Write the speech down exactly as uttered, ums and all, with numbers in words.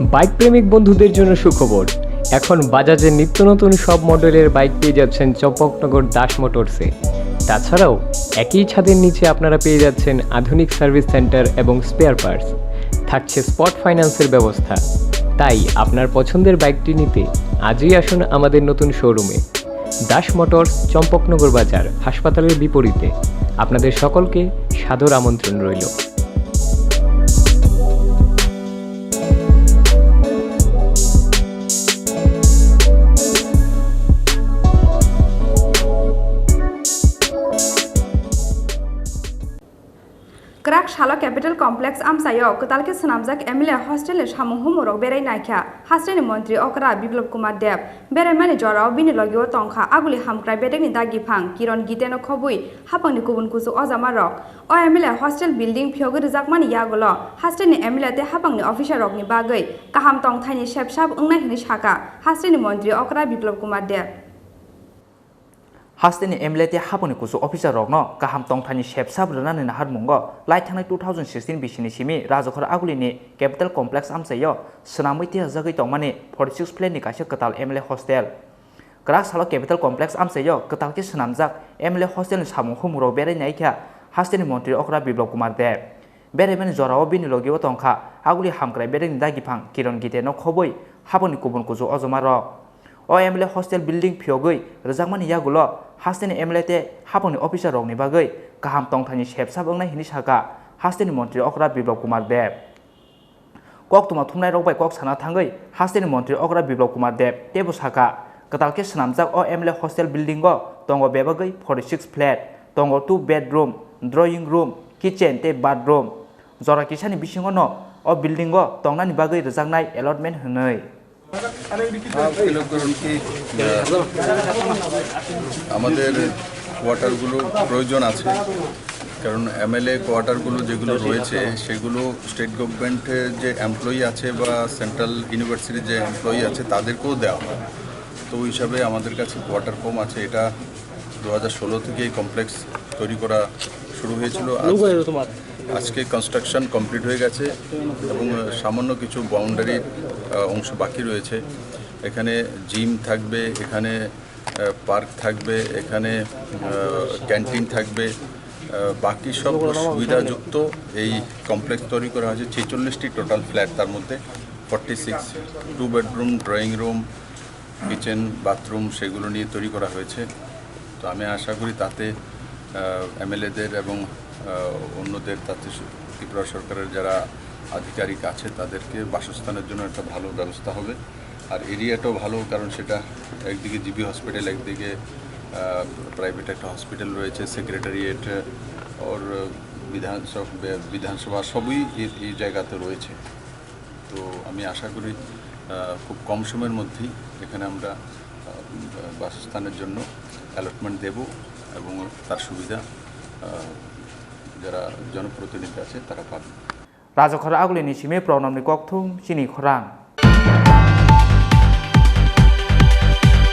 বাইক প্রেমিক বন্ধুদের জন্য সুখবর। এখন বাজাজের নিত্য নতুন সব মডেলের বাইক পেয়ে যাচ্ছেন চম্পকনগর দাস মোটরসে। তাছাড়াও একই ছাদের নিচে আপনারা পেয়ে যাচ্ছেন আধুনিক সার্ভিস সেন্টার এবং স্পেয়ার পার্টস। থাকছে স্পট ফাইন্যান্সের ব্যবস্থা। তাই আপনার পছন্দের বাইকটি নিতে আজই আসুন আমাদের নতুন শোরুমে। দাস মোটরস, চম্পকনগর বাজার, হাসপাতালের বিপরীতে। আপনাদের সকলকে সাদর আমন্ত্রণ রইল। Kwrak salo Capital Complex amchaio kwtal khe swnamjak M L A hostel ni samung humung rok berai naikha hasteni montri okra Biplab Kumar Deb. Beraimani jorao bini logio tongkha aguli hamkrai bedekni dagiphang Kiron Giteno khobwi hapangni kubun kuchuk ojama rok. O M L A hostel building phiyogwi rwjakmani yagulo hasteni M L A tei hapangni officer rokni bagwi kaham tongthaini sepsap wngnai hwnwi sakha hasteni montri okra Biplab Kumar Deb. Hasteni M L A tei hapangni kuchuk officer rokno kaham tongthaini sepsap rwnani naharmungo lai thangnai two thousand sixteen bisini simi Rajakhor agulini Capital Complex amchaio swnamwi tiyajagwi tongmani forty six flat ni kaisa kwtal M L A hostel. Kwrak salo Capital Complex amchaio kwtal khe swnamjak M L A hostel ni samung humung rok berai naikha hasteni montri okra Biplab Kumar Deb. Beraimani jorao bini logio tongkha aguli hamkrai bedekni dagiphang Kiron Giteno khobwi hapangni kubun kuchuk ojoma rok. O M L A hostel building phiyogwi rwjakmani yagulo hasteni M L A tei hapangni officer rokni bagwi kaham tongthaini sepsap wngnai hwnwi sakha hasteni montri okra Biplab Kumar Deb. Koktwma thumnairok bai kok sana thangwi hasteni montri okra Biplab Kumar Deb teibo sakha, kwtal khe swnamjak o M L A hostel building o tongo bebagwi forty six flat, tongo two bedroom, drawing room, kitchen tei bathroom. Jora kisani bisingo no o building o tongnani bagwi rwjaknai allotment hwnwi. आप लोग की, আহ, আমাদের কোয়ার্টারগুলো প্রয়োজন আছে, কারণ এমএলএ কোয়ার্টারগুলো যেগুলো রয়েছে, সেগুলো স্টেট গভর্নমেন্টের যে এমপ্লয়ি আছে বা সেন্ট্রাল ইউনিভার্সিটির যে এমপ্লয়ি আছে, তাদেরকেও দেওয়া হয়। তো ওই হিসাবে আমাদের কাছে কোয়ার্টার কম আছে। এটা দু হাজার ষোলো থেকে এই কমপ্লেক্স তৈরি করা শুরু হয়েছিল। আজ, আজকে কনস্ট্রাকশন কমপ্লিট হয়ে গেছে এবং সামান্য কিছু বাউন্ডারির, আহ, অংশ বাকি রয়েছে। এখানে জিম থাকবে, এখানে, আহ, পার্ক থাকবে, এখানে, আহ, ক্যান্টিন থাকবে। আহ, বাকি সব সুবিধাযুক্ত এই কমপ্লেক্স তৈরি করা হয়েছে। ছেচল্লিশটি টোটাল ফ্ল্যাট, তার মধ্যে forty six two bedroom, drawing room, kitchen, bathroom সেগুলো নিয়ে তৈরি করা হয়েছে। তো আমি আশা করি তাতে, আহ, এমএলএদের এবং, আহ, অন্যদের, তাতে সু-, ত্রিপুরা সরকারের যারা আধিকারিক আছে তাদেরকে বাসস্থানের জন্য একটা ভালো ব্যবস্থা হবে। আর এরিয়াটাও ভালো, কারণ সেটা একদিকে জিবি হসপিটাল, একদিকে, আহ, প্রাইভেট একটা হসপিটাল রয়েছে, সেক্রেটারিয়েট, ওর বিধানসভা, বিধানসভা সবই এই, এই জায়গাতে রয়েছে। তো আমি আশা করি, আহ, খুব কম সময়ের মধ্যেই এখানে আমরা, আহ, বাসস্থানের জন্য অ্যালটমেন্ট দেব এবং তার সুবিধা, আহ, যারা জনপ্রতিনিধি আছে তারা পাবে। Rajakhor agulini simi Pranobni kokthum chini khorang.